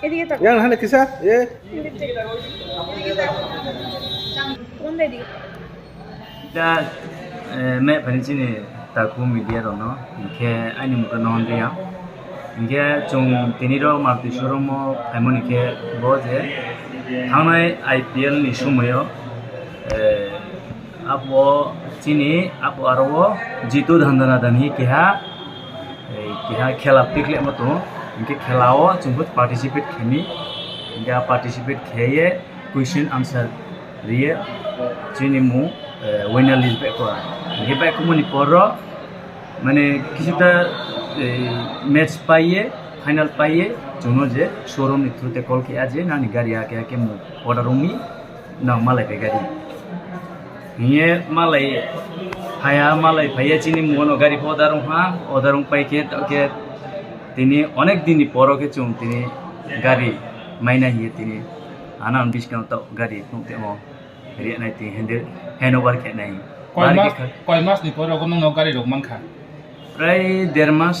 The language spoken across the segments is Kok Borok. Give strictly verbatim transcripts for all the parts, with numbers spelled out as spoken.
এদিকে তাকাও। ইয়ার হানে কিসা? এ? এদিকে তাকাও। কোন দিকে? Da, eh, me phani chini takhu media rokno, hinkhe ani mukha no hwnliya. Hinkhe chwng tini ro Maruti showroom o phaimani khe bo je thangnai I P L ni somoyo, eh, abo chini abo aro o Jitu Dhandanadan hi keha, eh, keha khela tikhlemo tongo. Hinkhe khela o chwngbo participate khaimi. Hinkhe a participate kheye question answer riye chini mung, eh, winner list bai kora. Hinkhe bai kumuni porro mane kisita, eh, match paiye, final paiye, chwngno je showroom ni through te call khe aje nani gari ake ake mung order wngmi nang malai pai gari. Hiye malai phaya, malai phaya chini mung no gari order wngha, order wng pai khe to khe tini onek din ni poro khe chwng tini gari maina hiye tini. Ana ang biskang tok gari phung temo riya nai ti hende handover khe nai. Koi Bari mas, khe koi mas ni pore ogo nung no gari rok mankha? Prai der mas,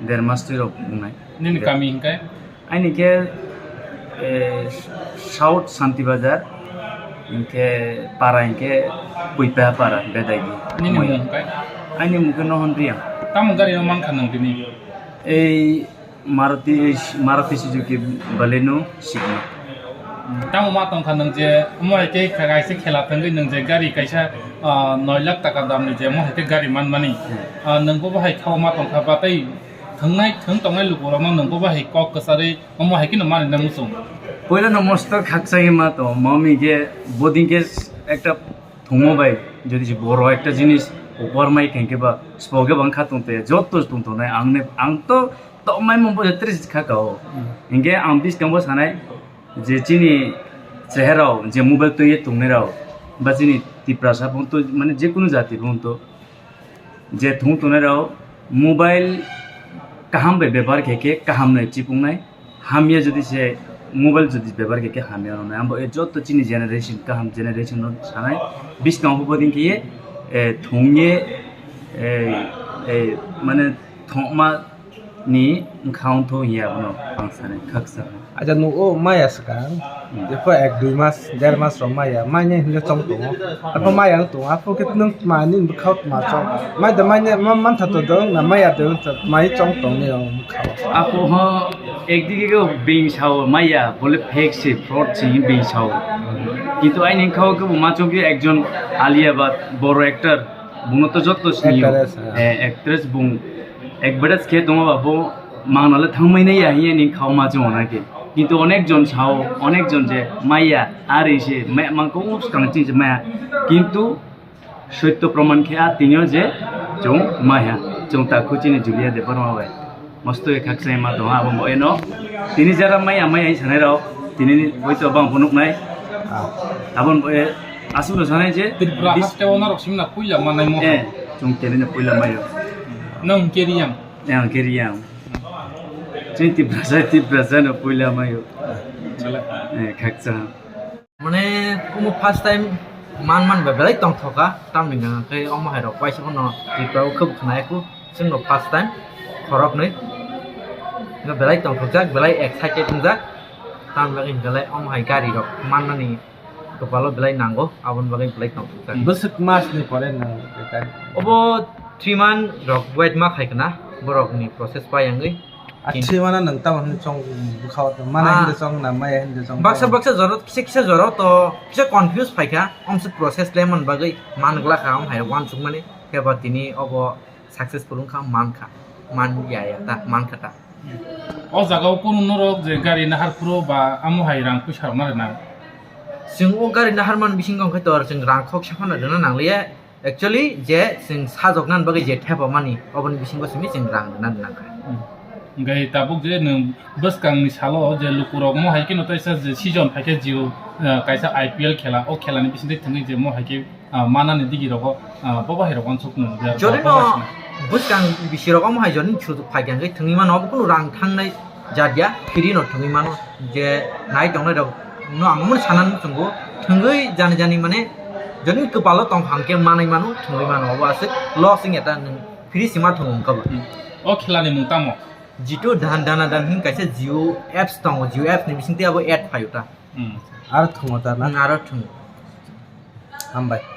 der mas twi rok nai. Nini Der- kami hingkai? Aini khe, eh, South Santi Bazar, hingkhe para hingkhe Puipa para bedai di. Nini Moi. Mung hingkai? Aini mung khe Nohon Riyang. Tamo gari no mankha nung tini? Ei Maruti, Maruti Suzuki Baleno Sigma. Tamo ma tongkha nung je, omo hai khe kaisa khela thangwi nung je gari kaisa, ah, noi lakh taka damni je omo hai khe gari manmani. Hmm. Ah, nung bo bahai khao ma tongkha ba tei thwngnai, thwng tongnai lukurokno nung bo bahai kok kwcharwi omo hai kheno manwi na muchung. Poila no mosto khakchangwi ma tong, mami khe boding khe ekta Thungma bai, jodi se boro ekta jinis upor mai khe, hingke ba spo khe bang kha tong te, joto tong tongnai ang ne, ang to tongmai mung bo tris kha kao. Hmm. Hingke ang biskang bo sanai je chini cheherao je mobile twi ye tongnai rao ba chini Tiprasa phone to mane je kunu jati phone to je thung tongnai rao mobile kaham bai bebhar khe khe kaham nai chipungnai. Hamya jodi se mobile jodi bebhar khe, khe hamya rwnai. Ambo e joto chini generation, kaham generation no sanai. Biskango bo ding khe, e, thungye, e, e, mane thongma ni wngkha wngthu hiya bono ang sanai, khaksa. Aja nugo maya swkang, Hmm. jepho ek dui mas, der mas rok maya, manya hinle chong tongo. Apho maya wng tongo, apho khe nwng tma nini bwkha o tma chong. Mai da manya ma-, mantha to dong na maya de wng tma chong tong ni o bwkha o. Apo ho ekdigi go bing sao maya bole fake se fraud se bing sao. Kintu aini kha o kebo ma chong ekjon Alia Bhatt boro actor, bungno to jotto sini o. Actress, ha. Eh, actress bung advertise khe tongo ba bo mangna le thangmai nai ya hiya ni kha o ma chong na khe. Kintu onek jon sao, onek jon je maya ari se ma-, mangko us kang ching se maya. Kintu Soitto proman khe a tini o je chwng maya, chwng takhu chini Julia Debbarma bai. Mosto khe khakchangma tongo abo bo eno. Tini jara maya maya sanai rok, tini ni hoito bang phunuk nai. Ah. Abon bo e aswk no sanai je Tripura bis- haste o norok simna puila manai mo. Eh, chwng tini no puila mayo. Nang Keriyang. Nang Keriyang. Chwng Tiprasa, Tiprasa no puila mayo. Chale. Eh, khakchang. Mane, omo first time man man ba belai tongthoka, tamni hwnka khe omo hai rok waisa phano Tripura o khub khwnai kho, chwngno first time khoroknwi. Belai tongthokjak, belai excited wngjak, tamni bagwi hwnka lai omo hai gari rok mannani kwpalo belai nango, aboni bagwi belai tongthokjak. Bwswk mas ni pore nang gari? Obo three month rok wait ma khai khna, borokni process pai wngwi. Achi mana nang tamo hwnwi chong bwkha o mana Ah. Hindi chong na maya hindi chong Baksa tamo. Baksa jora kisa kisa jora to kisa confuse phaikha, omse process le man bagwi man glakha, om hai wansukmani, khe ba tini obo successful wngkha, mankha, man ya ya ta, mankha ta. O jaga o kunu norok je gari nahar phuru ba amo hai rang puisa rok na rwna? Chwng o gari nahar man bisingo hwnkhe tor chwng rang khoksa phano rwna nangliya. Actually, je chwng sajoknani bagwi je thepamani, oboni bisingo simi chwng rang rwna nangkha. Hmm. Hwnkhe tabuk je nwng bwskangni salo je lukurok mo hai kheno teisa je season phaikhe jio, ah, kaisa I P L khela, o khelani bisingtwi thwngwi je mo hai khe, ah, manani digirogo, ah, bobo hai rok wansuk nung je Jodi no bwskang bisirok omo hai jodi sujuk phaikhe hwnkhe thwngwi mano, obo kunu rang thangnai jat ya, free no thwngwi mano, je nai tongnai rok no ang omo sanani muchungo, thwngwi jani jani mane jodi kwpalo tong hangkhe manwi mano, thwngwi mano, obo aswk loss wngya ta nwng free sima thwngo wngkha ba. Hmm. O khelani mung tamo? Jitu dan dana dan hin kaisa Jio apps tongo, Jio apps ni bisingtwi abo ad phaio ta. Hmm. Aro thungo ta na? Hmm, aro thungo. Hambai.